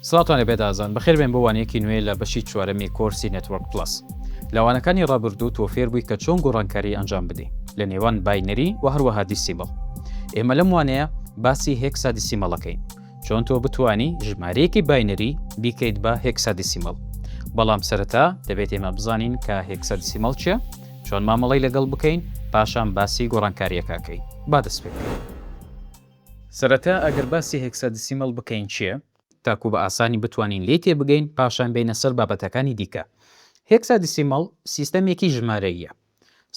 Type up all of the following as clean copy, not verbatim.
سڵاوتان لێبێت ئازان بەخێر بێن بۆ وانەیەکی نوێ لە بەشی چوارەمی کۆرسی Network Plus لە وانەکانی ڕابردوو تۆ فێر بووی کە چۆن گۆڕانکاری ئەنجام بدەی لە نێوان binary و هەروەها decimal ئێمە لەم وانەیە باسی hexadecimal ەکەین چۆن تۆ بتانی ژمارەیەکی binary بیکەیت بە hexadecimal بەڵام سەرەتا دەبێت ئێمە بزانین کە hexadecimal چییە چۆن مامەڵەی لەگەڵ بکەین پاشان باسی گۆڕانکاریەکەکەین با دەست پێ بکەین. سەرەتا ئەگەر باسی hexadecimal بکەین چیە؟ تاکو بە ئاسانی بتوانین لێی تێبگەین پاشان بێینە سەر بابەتەکانی دیکە. hexadecimal سیستەمێکی ژمارەییە.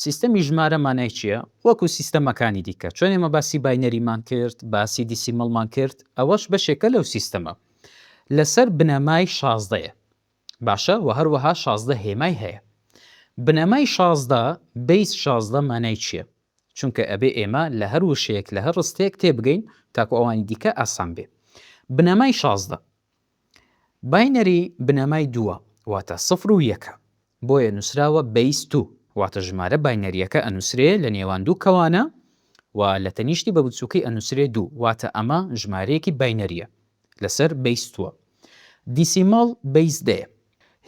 سیستەمی ژمارە مانای چیە؟ وەکو سیستەمەکانی دیکە چۆن ئێمە باسی binary مان کرد باسی decimal مان کرد ئەوەش بەشێکە لەو سیستەمە. لەسەر بنەمای شازدەیە. باشە وە هەروەها 16 هێمای هەیە. بنەمای 16 base 16 مانای چیە؟ چونکە ئەبێ ئێمە لە هەر وشەیەک لە هەر ڕستەیەک تێبگەین تاکو ئەوانی دیکە ئاسان بێ. بنەمای 16. binary بنەمای دووە واتە سفر و یەکە بۆیە نووسراوە base two واتە ژمارە binary یەکە ئەنووسرێ لە نێوان دوو کەوانە و لە تەنیشتی بە بچووکەی ئەنووسرێ دوو واتە ئەمە ژمارەیەکی binary یە لەسەر base two ە. decimal base دەیە.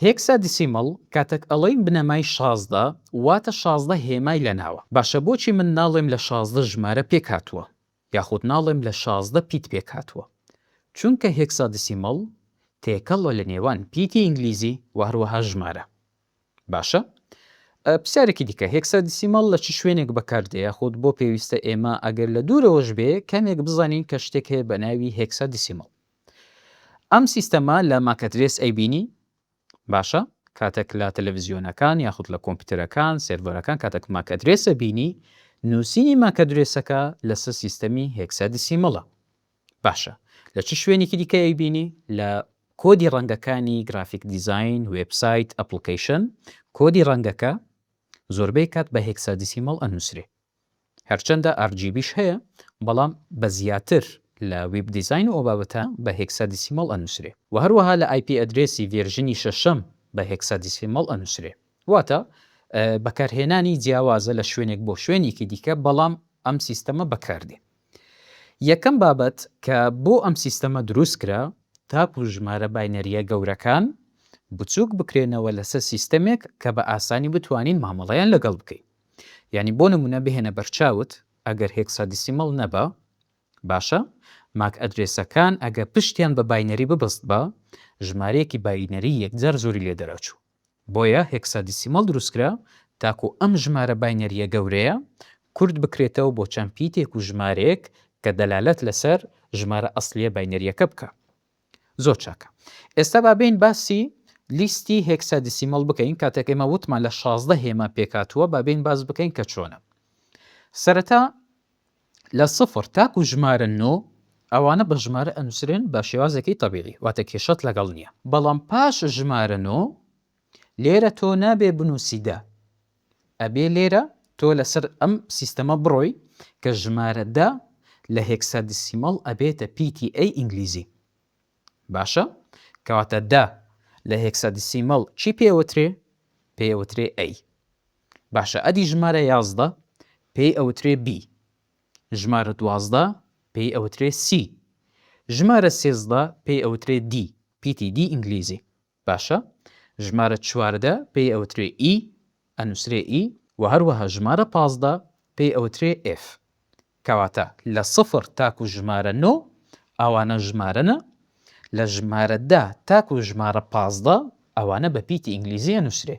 hexadecimal کاتەک ئەڵێین بنەمای 16 واتە 16 هێمای لەناوە. باشە بۆچی من ناڵێم لە 16 ژمارە پێکهاتووە یاخود ناڵێم لە 16 پیت پێکهاتووە؟ چونکە hexadecimal تێکەڵە لە نێوان پیتی ئینگلیزی و هەروەها ژمارە. باشە پرسیارێکی دیکە hexadecimal لە چ شوێنێک بەکاردێ یاخود بۆ پێویستە ئێمە ئەگەر لە دوورەوەش بێ کەمێک بزانین کە شتێک هەیە بە ناوی hexadecimal ئەم سیستەمە لە MAC address ئەیبینی باشە کاتێک لە تەلەڤزیۆنەکان یاخود لە کۆمپیوتەرەکان سێرڤەرەکان کاتێک MAC address ە بینی نووسینی MAC address ەکە لەسەر سیستەمی hexadecimal ە باشە لە چ شوێنێکی دیکە ئەیبینی؟ لە کۆدی ڕەنگەکانی graphic design، وێبسایت، application، کۆدی ڕەنگەکە زۆربەی کات بە hexadecimal ئەنووسرێ. هەرچەندە RGB ش هەیە بەڵام بە زیاتر لە web design و ئەو بابەتە بە hexadecimal ئەنووسرێ. وە هەروەها لە IP address ی version ی شەشەم بە hexadecimal ئەنووسرێ. واتە بەکارهێنانی جیاوازە لە شوێنێک بۆ شوێنێکی دیکە بەڵام ئەم سیستەمە بەکاردێ. یەکەم بابەت کە بۆ ئەم سیستەمە دروست کرا تاکو ژمارە binary یە گەورەکان بچوک بکرێنەوە لەسەر سیستەمێک کە بە ئاسانی بتوانین مامەڵەیان لەگەڵ بکەین یانی بۆ نمونە بهێنە بەرچاوت ئەگەر hexadecimal نەبا باشە MAC address ەکان ئەگە پشتیان بە binary ببەستبا ژمارەیەکی binary یەکجار زۆری لێ دەرئەچوو بۆیە hexadecimal دروستکرا تاکو ئەم ژمارە binary یە گەورەیە کورت بکرێتەوە بۆ چەند پیتێک و ژمارەیەک کە دەلالەت لەسەر ژمارە ئەسڵیە binary یەکە بکا. زۆر چاکە. ئێستا با بێین باسی لیستی hexadecimal بکەین کاتێک ئێمە وتمان لە 16 هێما پێکهاتووە با بێین باس بکەین کە چۆنە. سەرەتا لە سفر تاکو ژمارە نۆ ئەوانە بە ژمارە ئەنووسرێن بە شێوازێکی تەبیعی واتە کێشەت لەگەڵ نییە بەڵام پاش ژمارە نۆ لێرە تۆ نابێ بنووسی دە ئەبێ لێرە تۆ لەسەر ئەم سیستەمە بڕۆی کە ژمارە دە لە hexadecimal ئەبێتە پیتی A ئینگلیزی باشە کەواتە دە لە hexadecimal چی پێوترێ پێوترێ A باشە ئەدی ژمارە 11 پێی ئەوترێ B ژمارە 12 پێی ئەوترێ C ژمارە 13 پێی ئەوترێ D پیتی D ئینگلیزی باشە ژمارە 14 پێی ئەوترێ E ئەنووسرێ E و هەروەها ژمارە 15 پێی ئەوترێ F کەواتە لە سفر تاکو ژمارە نۆ ئەوانە ژمارەنە، لە ژمارە دە تاکو ژمارە 15 ئەوانە بە پیتی ئینگلیزی ئەنووسرێ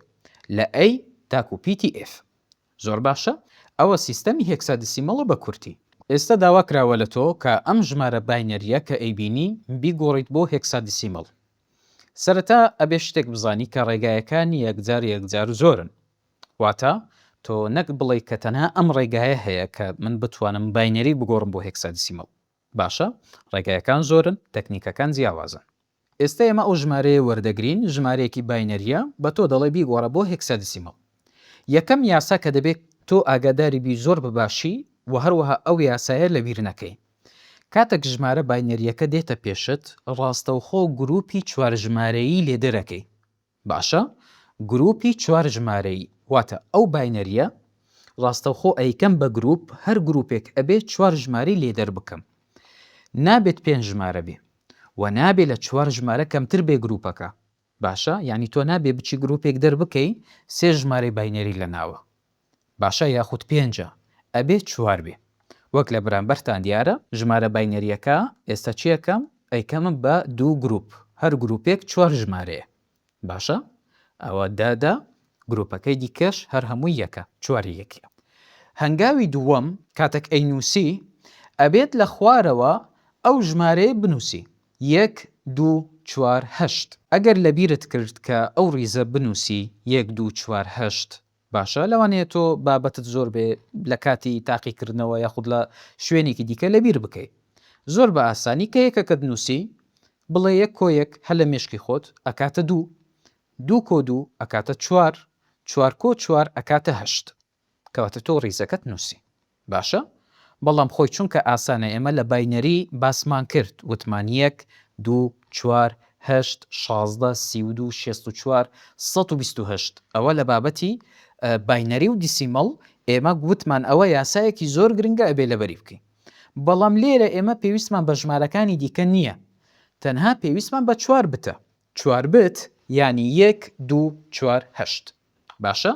لە A تاکو پیتی F. زۆر باشە ئەوە سیستەمی hexadecimal ە بە کورتی. ئێستا داوا کراوە لە تۆ کە ئەم ژمارە binary یە کە ئەیبینی بیگۆڕیت بۆ hexadecimal. سەرەتا ئەبێ شتێک بزانی کە ڕێگایەکانی یەکجار یەکجار زۆرن. واتە تۆ نەک بڵێی کە تەنها ئەم ڕێگایە هەیە کە من بتوانم binary بگۆڕم بۆ hexadecimal. باشە ڕێگایەکان زۆرن، تەکنیکەکان جیاوازن. ئێستا ئێمە ئەو ژمارەیە وەردەگرین، ژمارەیەکی binary یە، بە تۆ دەڵێ بیگۆڕە بۆ hexadecimal. یەکەم یاسا کە دەبێ تۆ ئاگاداری بی زۆر بە باشی و هەروەها ئەو یاسایە لەبیر نەکەی. کاتێک ژمارە binary یەکە دێتە پێشت، ڕاستەوخۆ گروپی چوار ژمارەیی لێ دەرەکەی. باشە گروپی چوار ژمارەیی واتە ئەو binary یە ڕاستەوخۆ ئەیکەم بە گروپ هەر گروپێک ئەبێ چوار ژمارەی لێ دەربکەم نابێت پێنج ژمارە بێ. وە نابێ لە چوار ژمارە کەمتر بێ گروپەکە. باشە یانی تۆ نابێ بچی گروپێک دەربکەی سێ ژمارەی binary لەناوە باشە یاخود پێنجە ئەبێ چوار بێ وەک لە بەرامبەرتان دیارە ژمارە binary یەکە ئێستا چی ئەکەم ئەیکەم بە دوو گروپ هەر گروپێک چوار ژمارەیە باشە ئەوە دە دە گروپەکەی دیکەش هەر هەمووی یەکە چواری یەکیە هەنگاوی دووەم کاتێک ئەینوسی ئەبێت لە خوارەوە ئەو ژمارەیە بنوسی یەک دوو چوار هەشت. ئەگەر لەبیرت کرد کە ئەو ڕیزە بنووسی یەک دوو چوار هەشت باشە لەوانەیە تۆ بابەتت زۆر بێ لە کاتی تاقیکردنەوە یاخود لە شوێنێکی دیکە لەبیر بکەی زۆر بە ئاسانی کە یەکەکەت نووسی بڵێ یەک کۆ یەک هەر لە مێشکی خۆت ئەکاتە دوو دوو کۆ دوو ئەکاتە چوار چوار کۆ چوار ئەکاتە هەشت. کەواتە تۆ ڕیزەکەت نووسی باشە بەڵام خۆی چونکە ئاسانە ئێمە لە binary باسمان کرد وتمان یەک دوو چوار هەشت 16 32 64 128 ئەوە لە بابەتی binary و decimal ئێمە وتمان ئەوە یاسایەکی زۆر گرنگە ئەبێ لەبەری بکەین بەڵام لێرە ئێمە پێویستمان بە ژمارەکانی دیکە نییە تەنها پێویستمان بە چوار bit ە چوار bit یانی یەک دوو چوار هەشت باشە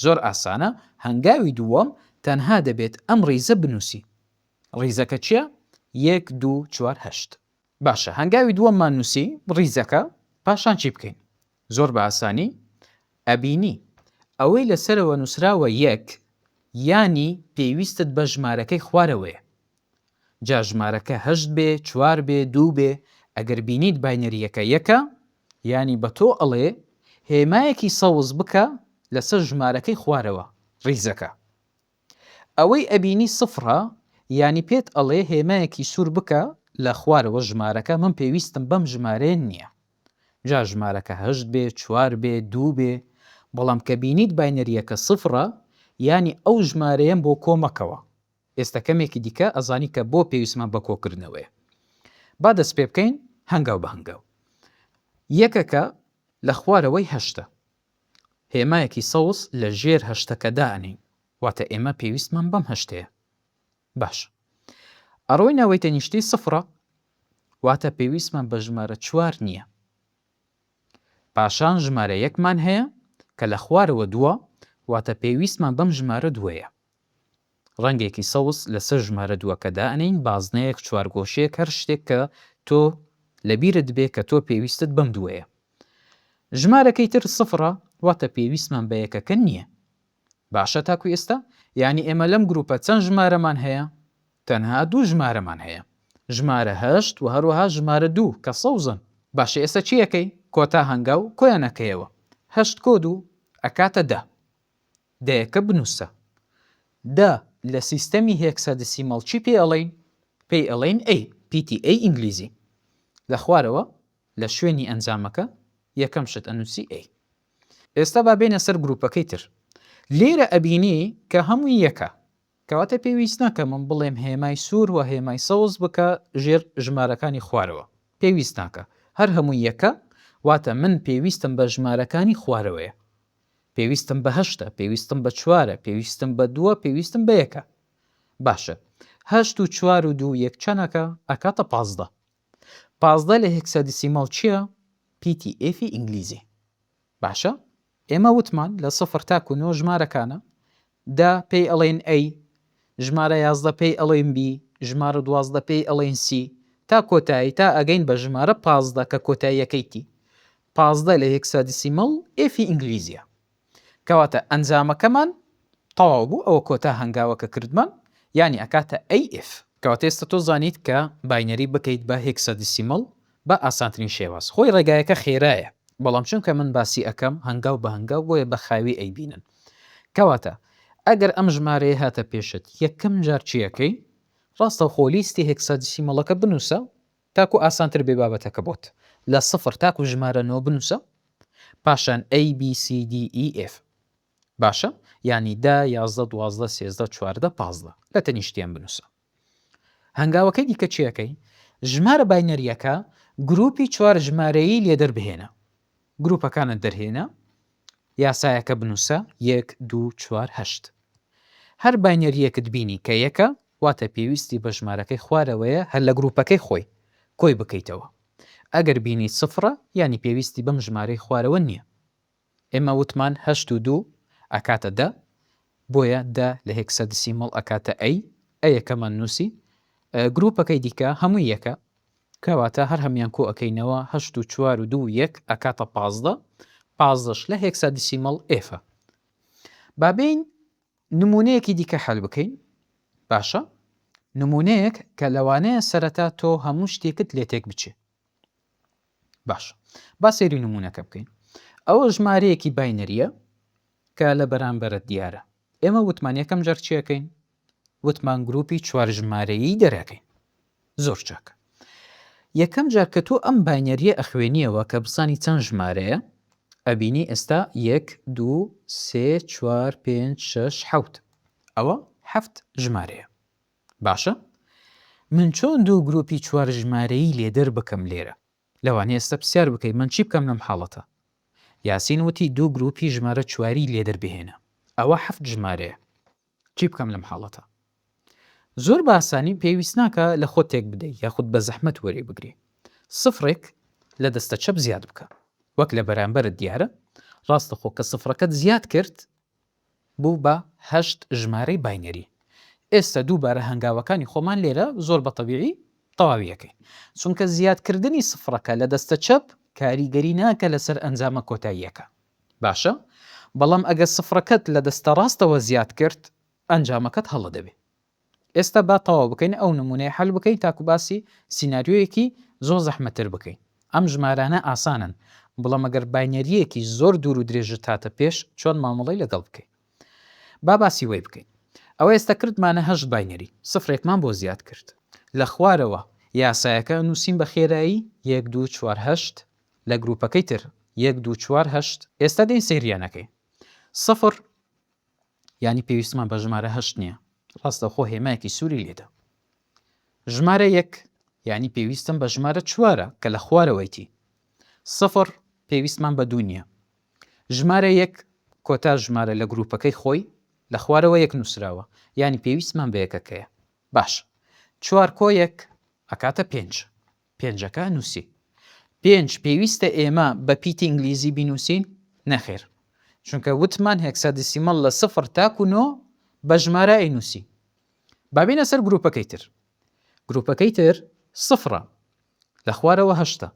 زۆر ئاسانە هەنگاوی دووەم تەنها دەبێت ئەم ڕیزە بنووسی ڕیزەکە چیە؟ یەک دوو چوار هەشت باشە هەنگاوی دووەممان نووسی ڕیزەکە پاشان چی بکەین زۆر بە ئاسانی ئەبینی ئەوەی لەسەرەوە نووسراوە یەک یانی پێویستت بە ژمارەکەی خوارەوەیە جا ژمارەکە هەشت بێ چوار بێ دوو بێ ئەگەر بینیت binary یەکە یەکە یانی بە تۆ ئەڵێ هێمایەکی سەوز بکە لەسەر ژمارەکەی خوارەوە ڕیزەکە ئەوەی ئەبینی سفرە یانی پێت ئەڵێ هێمایەکی سوور بکە لە خوارەوە ژمارەکە من پێویستم بەم ژمارەیە نییە جا ژمارەکە هەشت بێ چوار بێ دوو بێ بەڵام کە بینیت binary یەکە سفرە یانی ئەو ژمارەیەم بۆ کۆ مەکەوە ئێستا کەمێکی دیکە ئەزانی کە بۆ پێویستمان بە کۆکردنەوەیە. با دەست پێ بکەین هەنگاو بە هەنگاو. یەکەکە لە خوارەوەی هەشتە. هێمایەکی سەوز لە ژێر هەشتەکە دائەنێین. واتە ئێمە پێویستمان بەم هەشتەیە. باش. ئەڕۆین ئەوەی تەنیشتی سفرە. واتە پێویستمان بە ژمارە چوار نییە. پاشان ژمارە یەکمان هەیە کە لە خوارەوە دووە، واتە پێویستمان بەم ژمارە دووەیە. ڕەنگێکی سەوز لەسەر ژمارە دووەکە دائەنێین، بازنەیەک، چوارگۆشەیەک، هەر شتێک کە تۆ لەبیرت بێ کە تۆ پێویستت بەم دووەیە. ژمارەکەی تر سفرە، واتە پێویستمان بە یەکەکە نییە. باشە تاکو ئێستا؟ یانی ئێمە لەم گروپە چەند ژمارەمان هەیە؟ تەنها دوو ژمارەمان هەیە. ژمارە هەشت و هەروەها ژمارە دوو کە سەوزن. باشە ئێستا چی ئەکەی؟ کۆتا هەنگاو کۆیان ئەکەیەوە. هەشت کۆ دوو ئەکاتە دە. دەیەکە بنووسە. دە لە سیستەمی hexadecimal چی پێ ئەڵێین؟ پێی ئەڵێین A، پیتی A ئینگلیزی. لە خوارەوە لە شوێنی ئەنجامەکە یەکەم شت ئەنووسی A. ئێستا با بێینە سەر گروپەکەی تر. لێرە ئەبینی کە هەمووی یەکە. کەواتە پێویست ناکە من بڵێم هێمای سوور و هێمای سەوز بکە ژێر ژمارەکانی خوارەوە. پێویست ناکە. هەر هەمووی یەکە، واتە من پێویستم بە ژمارەکانی خوارەوەیە. پێویستم بە هەشتە، پێویستم بە چوارە، پێویستم بە دووە، پێویستم بە یەکە. باشە هەشت و چوار و دوو و یەک چەند ئەکا؟ ئەکاتە 15. 15 لە hexadecimal چییە؟ پیتی F ی ئینگلیزی. باشە ئێمە وتمان لە سفر تاکو نۆ ژمارەکانە، دە پێی ئەڵێن A، ژمارە 11 پێی ئەڵێن B، ژمارە 12 پێی ئەڵێن C، تا کۆتایی تا ئەگەین بە ژمارە 15 کە کۆتاییەکەی T. 15 لە hexadecimal F ی ئینگلیزیە. کەواتە ئەنجامەکەمان تەواو بوو ئەوە کۆتا هەنگاوە کە کردمان یانی ئەکاتە AF. کەواتە ئێستا تۆ زانیت کە binary بکەیت بە hexadecimal بە ئاسانترین شێواز. خۆی ڕێگایەکە خێرایە بەڵام چونکە من باسی ئەکەم هەنگاو بە هەنگاو بۆیە بە خاوی ئەیبینن. کەواتە ئەگەر ئەم ژمارەیە هاتە پێشت یەکەم جار چی ئەکەی؟ ڕاستەوخۆ لیستی hexadecimal ەکە بنووسە تاکو ئاسانتر بێ بابەتەکە بۆت لە سفر تاکو ژمارە نۆ بنووسە پاشان A B C D E F باشە یانی دە 11 12 13 14 15 لە تەنیشتیان بنووسە هەنگاوەکەی دیکە چیەکەی ژمارە binary یەکە گروپی چوار ژمارەیی لێ دەربهێنە گروپەکانت دەرهێنە یاسایەکە بنووسە یەک دوو چوار هەشت هەر binary یەکت بینی کە یەکە واتە پێویستی بە ژمارەکەی خوارەوەیە هەر لە گروپەکەی خۆی کۆی بکەیتەوە. ئەگەر بینیت سفرە یانی پێویستی بەم ژمارەی خوارەوە نییە. ئێمە وتمان هەشت و دوو ئەکاتە دە بۆیە دە لە hexadecimal ئەکاتە A، A یەکەمان نووسی. گروپەکەی دیکە هەمووی یەکە کەواتە هەر هەموویان کۆ ئەکەینەوە هەشت و چوار و دوو و یەک ئەکاتە 15 پازدەش لە hexadecimal F ە. با بێین نموونەیەکی دیکە حەل بکەین باشە نموونەیەک کە لەوانەیە سەرەتا تۆ هەموو شتێکت لێ تێک بچێ باشە با سەیری نموونەکە بکەین ئەوە ژمارەیەکی binary یە کە لە بەرامبەرت دیارە ئێمە وتمان یەکەم جار چیەکەین وتمان گروپی چوار ژمارەیی دەرەکەین زۆر چاک یەکەم جار کە تۆ ئەم binary یە ئەخوێنیەوە کە بزانی چەند ژمارەیە ئەبینی ئێستا یەک دوو سێ چوار پێنج شەش حەوت ئەوە حەفت ژمارەیە باشە من چۆن دوو گروپی چوار ژمارەیی لێ دەربکەم لێرە لەوانەیە ئێستا پرسیار بکەی من چی بکەم لەم حاڵەتە یاسین وتی دوو گروپی ژمارە چواری لێ دەربهێنە ئەوە حەفت ژمارەیە چی بکەم لەم حاڵەتە؟ زۆر بە ئاسانی پێویست ناکا لە خۆت تێک بدەی یاخود بە زەحمەت وەری بگری. سفرێک لە دەستە چەپ زیاد بکە. وەک لە بەرامبەرت دیارە، ڕاستەخۆ کە سفرەکەت زیاد کرد بوو بە هەشت ژمارەی binary. ئێستا دووبارە هەنگاوەکانی خۆمان لێرە زۆر بە تەبیعی تەواوی ئەکەین. چونکە زیادکردنی سفرەکە لە دەستە چەپ کاریگەری ناکە لەسەر ئەنجامە کۆتاییەکە. باشە بەڵام ئەگەر سفرەکەت لە دەستە ڕاستەوە زیاد کرد ئەنجامەکەت هەڵە دەبێ. ئێستا با تەواو بکەین ئەو نمونەیە حەل بکەین تاکو باسی سیناریۆیەکی زۆر زەحمەتتر بکەین. ئەم ژمارانە ئاسانن بەڵام ئەگەر binary یەکی زۆر دوور و درێژت هاتە پێش چۆن مامەڵەی لەگەڵ بکەین. با باسی وەی بکەین. ئەوە ئێستا کردمانە هەشت binary سفرێکمان بۆ زیاد کرد. لە خوارەوە یاسایەکە نووسین بە خێرایی یەک دوو چوار هەشت لە گروپەکەی تر یەک دوو چوار هەشت ئێستا دێین سەیریان ئەکەین سفر یانی پێویستمان بە ژمارە هەشت نییە ڕاستەوخۆ هێمایەکی سووری لێدا ژمارە یەک یانی پێویستم بە ژمارە چوارە کە لە خوارەوەیتی سفر پێویستمان بە دوو نییە ژمارە یەک کۆتا ژمارە لە گروپەکەی خۆی لە خوارەوە یەک نووسراوە یانی پێویستمان بە یەکەکەیە باش چوار کۆ یەک ئەکاتە پێنج پێنجەکە نووسی. پێنج، پێویستە ئێمە بە پیتی ئینگلیزی بینووسین؟ نەخێر. چونکە وتمان hexadecimal لە سفر تاکو نۆ بە ژمارە ئەینووسی. با بێینە سەر گروپەکەی تر. گروپەکەی تر سفرە. لە خوارەوە هەشتە.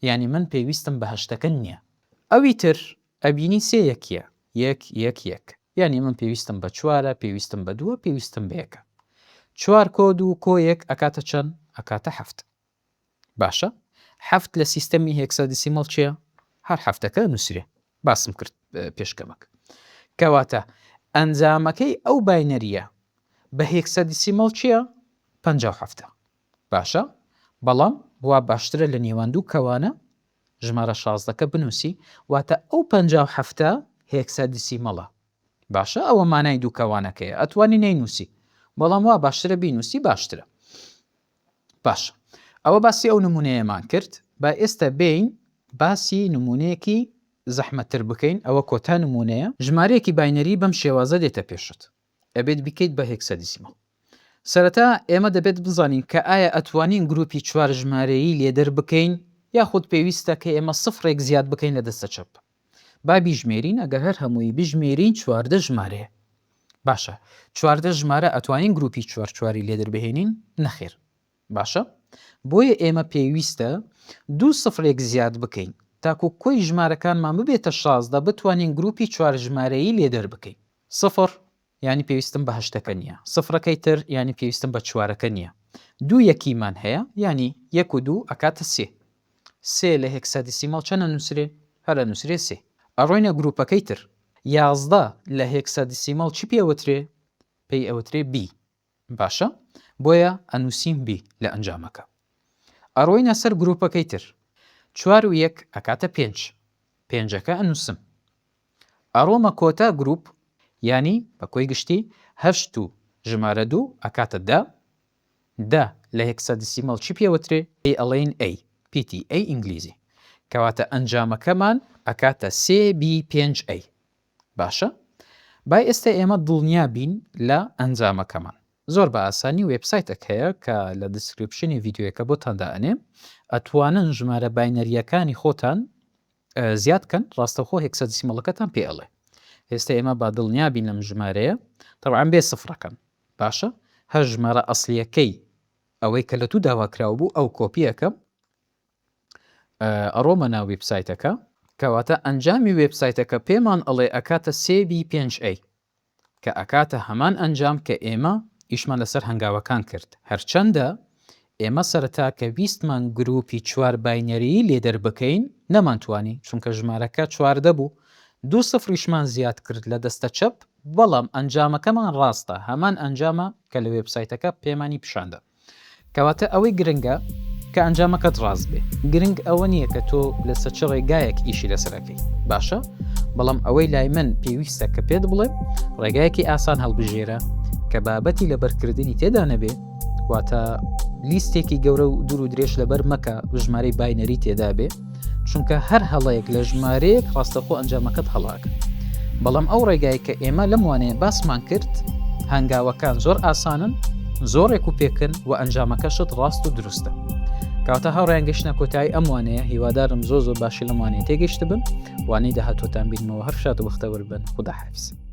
یانی من پێویستم بە هەشتەکە نییە. ئەوی تر ئەبینی سێ یەکیە. یەک، یەک، یەک. یانی من پێویستم بە چوارە، پێویستم بە دووە، پێویستم بە یەکە. چوار کۆ دوو کۆ یەک ئەکاتە چەند؟ ئەکاتە حەفت. باشە حەفت لە سیستەمی hexadecimal چییە؟ هەر حەفتەکە ئەنووسرێ. باسم کرد پێش کەمەک. کەواتە ئەنجامەکەی ئەو binary یە بە hexadecimal چییە؟ 57ە. باشە بەڵام وا باشترە لە نێوان دوو کەوانە ژمارە شازدەکە بنووسی واتە ئەو پەنجا و حەفتە hexadecimal ە باشە ئەوە مانای دوو کەوانەکەیە ئەتوانی نەینووسی بەڵام وا باشترە بینووسی باشترە باشە ئەوە باسی ئەو نمونەیەمان کرد با ئێستا بین باسی نمونەیەکی زەحمەتتر بکەین ئەوە کۆتا نمونەیە ژمارەیەکی binary بەم شێوازە دێتە پێشت ئەبێت بیکەیت بە hexadecimal. سەرەتا ئێمە دەبێت بزانین کە ئایا ئەتوانین گروپی چوار ژمارەیی لێ دەربکەین یاخود پێویستە کە ئێمە سفرێک زیاد بکەین لە دەستە چەپ. با بیژمێرین ئەگەر هەر هەمووی بژمێرین 14 ژمارەیە. باشە 14 ژمارە ئەتوانین گروپی چوار چواری لێ دەربهێنین؟ نەخێر. باشە بۆیە ئێمە پێویستە دوو سفرێک زیاد بکەین تاکو کۆی ژمارەکانمان ببێتە 16 بتوانین گروپی چوار ژمارەیی لێ دەربکەین. سفر یانی پێویستم بە هەشتەکە نییە سفرەکەی تر یانی پێویستم بە چوارەکە نییە دوو یەکیمان هەیە یانی یەک و دوو ئەکاتە سێ سێ لە hexadecimal چەند ئەنووسرێ هەر ئەنووسرێ سێ ئەڕۆینە گروپەکەی تر 11 لە hexadecimal چی پێوترێ پێی ئەوترێ B باشە بۆیە ئەنووسین B لە ئەنجامەکە ئەڕۆینە سەر گروپەکەی تر چوار و یەک ئەکاتە پێنج پێنجەکە ئەنووسم ئەڕۆمە کۆتا گروپ یانی بە کۆی گشتی هەشت و ژمارە دوو ئەکاتە دە دە لە hexadecimal چی پێوترێ پێی ئەڵێین A پیتی A ئینگلیزی کەواتە ئەنجامەکەمان ئەکاتە سێ B پێنج A باشە با ئێستا ئێمە دڵنیا بین لە ئەنجامەکەمان. زۆر بە ئاسانی وێبسایتەک هەیە کە لە description ی ڤیدیۆیەکە بۆتان دائەنێم ئەتوانن ژمارە binary یەکانی خۆتان زیاد کەن ڕاستەوخۆ hexadecimal ەکەتان پێ ئەڵێ. ئێستا ئێمە با دڵنیا بین لەم ژمارەیە تەبعەن بێ سفرەکەن باشە هەر ژمارە ئەسڵیەکەی ئەوەی کە لە تو داواکراو بوو ئەو کۆپی ئەکەم ئەڕۆمە ناو ویبسایتەکە. کەواتە ئەنجامی وێبسایتەکە پێمان ئەڵێ ئەکاتە سێ B پێنج A کە ئەکاتە هەمان ئەنجام کە ئێمە ئیشمان لەسەر هەنگاوەکان کرد هەرچەندە ئێمە سەرەتا کە ویستمان گروپی چوار binary ی لێ دەربکەین نەمانتوانی چونکە ژمارەکە 14 بوو دوو سفریشمان زیاد کرد لە دەستە چەپ بەڵام ئەنجامەکەمان ڕاستە هەمان ئەنجامە کە لە وێبسایتەکە پێمانی پیشاندا. کەواتە ئەوەی گرنگە کە ئەنجامەکەت ڕاست بێ گرنگ ئەوە نییە کە تۆ لەسەر چ ڕێگایەک ئیشی لەسەر ئەکەی باشە بەڵام ئەوەی لای من پێویستە کە پێت بڵێم ڕێگایەکی ئاسان هەڵبژێرە کە بابەتی لەبەرکردنی تێدا نەبێ واتە لیستێکی گەورە و دوور و درێژ لەبەر مەکە ژمارەی binary تێدا بێ چونکە هەر هەڵەیەک لە ژمارەیەک ڕاستەخۆ ئەنجامەکەت هەڵاکە بەڵام ئەو ڕێگای کە ئێمە لەم وانەیە باسمان کرد هەنگاوەکان زۆر ئاسانن زۆر ڕێک و پێکن و ئەنجامەکەشت ڕاست و دروستە کاتە هاوڕیان گەشتە کۆتایی ئەم وانەیە هیوادارم زۆر زۆر باشی لەم وانەیە تێگەشت بن وانەی داهاتوەتان بینمەوە هەر شاد و بەختەوەر بن خوداحافیز.